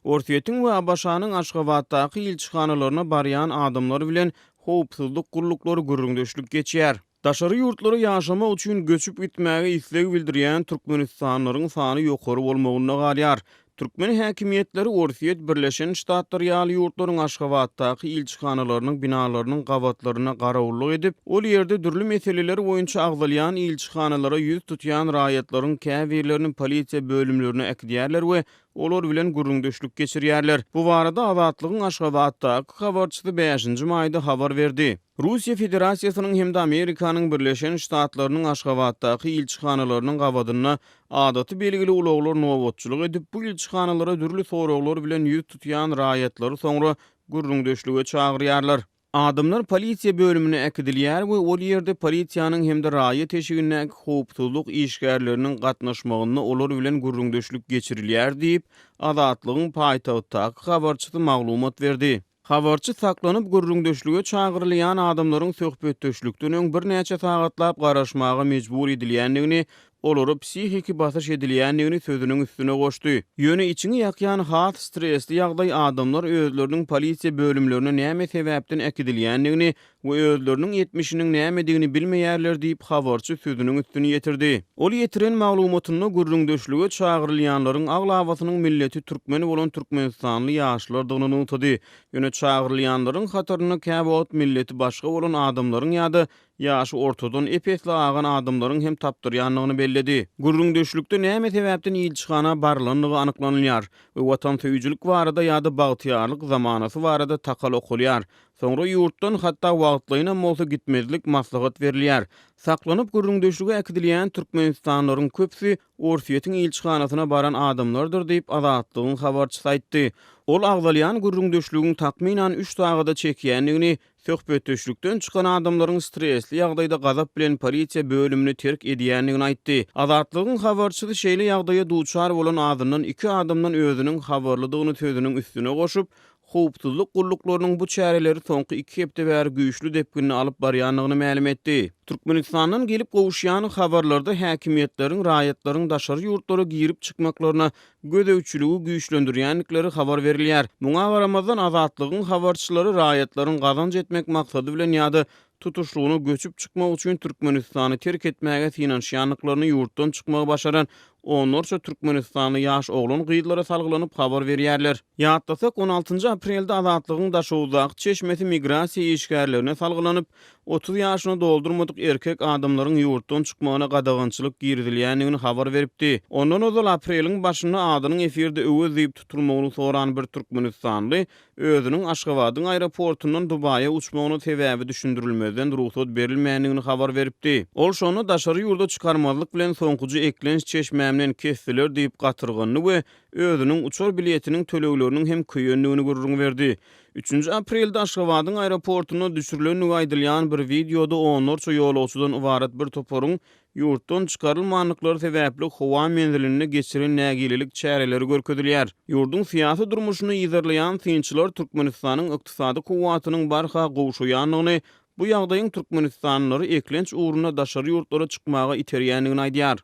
Orsýetiň we ABŞ-nyň Aşgabatdaky ilçihanalaryna barýan adamlar bilen howpsuzlyk gulluklary gürrüňdeşlik geçýär. Daşary ýurtlara ýaşamak üçin göçüp gitmäge isleg bildirýän türkmenistanlylaryň sany ýokary bolmagynda galýar. Türkmen häkimiýetleri Orsýet, Birleşen Ştatlar ýaly ýurtlaryň Aşgabatdaky ilçihanalarynyň binalarynyň gabatlarynda garawullyk edip, ol ýerde dürli meseleler boýunça agzalýan ilçihanalara ýüz tutýan raýatlaryň käbirlerini polisiýa bölümlerine äkidýärler we olar bilen gürrüňdeşlik geçirýärler. Bu barada Azatlygyň Aşgabatdaky habarçysy bäşinji maýda habar berdi. Russiýa Federasiýasynyň hem-de Amerikanyň Birleşen Ştatlarynyň Aşgabatdaky ilçihanalarynyň gabadynda adaty belgili ulaglar nobatçylyk edip, bu ilçihanalara dürli soraglar bilen ýüz tutýan raýatlary soňra gürrüňdeşlige çagyrýarlar. Adamlar polisiýa bölümine äkidilýär we ol ýerde polisiýanyň hem-de raýat eşigindäki howpsuzlyk işgärleriniň gatnaşmagynda olar bilen gürrüňdeşlik geçirilýär diýip, Azatlygyň paýtagtdaky habarçysy maglumat berdi. Habarçy saklanyp gürrüňdeşlige çagyrylýan adamlaryň söhbetdeşlikden öň birnäçe sagatlap garaşmaga mejbur edilýändigini, olara psihiki basyş edilýändigini sözüniň üstüne goşdy. Ýöne içiňi ýakýan has stresli ýagdaý adamlar özleriniň polisiýa bölümlerine näme sebäpden äkidilýändigini we özleriniň etmişiniň nämedigini bilmeýärler diýip, habarçy sözüniň üstüni ýetirdi. Ol ýetiren maglumatynda gürrüňdeşlige çagyrylýanlaryň aglabasynyň milleti türkmen bolan türkmenistanly ýaşlardygyny nygtady. Ýöne çagyrylýanlaryň hatarynda käwagt milleti başga bolan adamlaryň ýa-da ýaşy ortadan ep-esli agan adamlaryň hem tapdyrýandygyny belledi. Gürrüňdeşlikde näme sebäpden ilçihana barylandygy anyklanylýar we watansöýüjilik barada ýa-da bagtyýarlyk zamanasy barada takal okalýar. Soňra ýurtdan hatda wagtlaýynam bolsa gitmezlik maslahat berilýär. Saklanyp gürrüňdeşlige äkidilýän türkmenistanlylaryň köpüsi Orsýetiň ilçihanasyna baran adamlardyr diýip, Azatlygyň habarçysy aýtdy. Ol agzalýan gürrüňdeşligiň takmynan üç sagada çekýändigini, söhbetdeşlikden çykan adamlaryň stresli ýagdaýda gazap bilen polisiýa bölümini terk edýändigini aýtdy. Azatlygyň habarçysy şeýle ýagdaýa duçar bolan azyndan iki adamdan özüniň habarlydygyny sözüniň üstüne goşup, howpsuzlyk gulluklarynyň bu çäreleri soňky iki hepde bäri güýçli depginde alyp barýandygyny mälim etdi. Türkmenistandan gelip gowuşýan habarlarda häkimiýetleriň raýatlaryň daşary ýurtlara girip-çykmaklaryna gözegçiligi güýçlendirýändikleri habar berilýär. Muňa garamazdan, Azatlygyň habarçylary raýatlaryň gazanç etmek maksady bilen ýa-da tutuşlygyna göçüp çykmak üçin Türkmenistany terk etmäge synanyşýandyklaryny ýurtdan çykmagy başaran onlarça türkmenistanly ýaş oglan-gyzlara salgylanyp habar berýärler. Ýatlasak, on altynjy aprelde Azatlygyň Daşoguzdaky çeşmesi migrasiýa işgärlerine salgylanyp, 30 ýaşyny doldurmadyk erkek adamlaryň ýurtdan çykmagyna gadagançylyk girizilýändigini habar beripdi. Ondan ozal apreliň başynda adynyň efirde Öwez diýip tutulmagyny soran bir türkmenistanly özüniň Aşgabadyň aeroportundan Dubaýa uçmagyna sebäbi düşündirilmezden rugsat berilmändigini habar beripdi. Ol şonda daşary ýurda çykarmazlyk bilen soňkuja eklenç çeşmämden kesdiler diýip gatyrgandy we özüniň uçar biletiniň tölegleriniň hem köýendigini gürrüň berdi. Üçünji aprelde Aşgabadyň aeroportunda düşürilendigi aýdylýan bir wideoda onlarça ýolagçydan ybarat bir toparyň ýurtdan çykarylmandyklary sebäpli howa menzilinde geçiren nägilelik çäreleri görkezilýär. Ýurduň syýasy durmuşyny yzarlaýan synçylar Türkmenistanyň ykdysady kuwwatynyň barha gowşaýandygyny, bu ýagdaýyň türkmenistanlylary eklenç ugrunda daşary ýurtlara çykmaga iterýändigini aýdýar.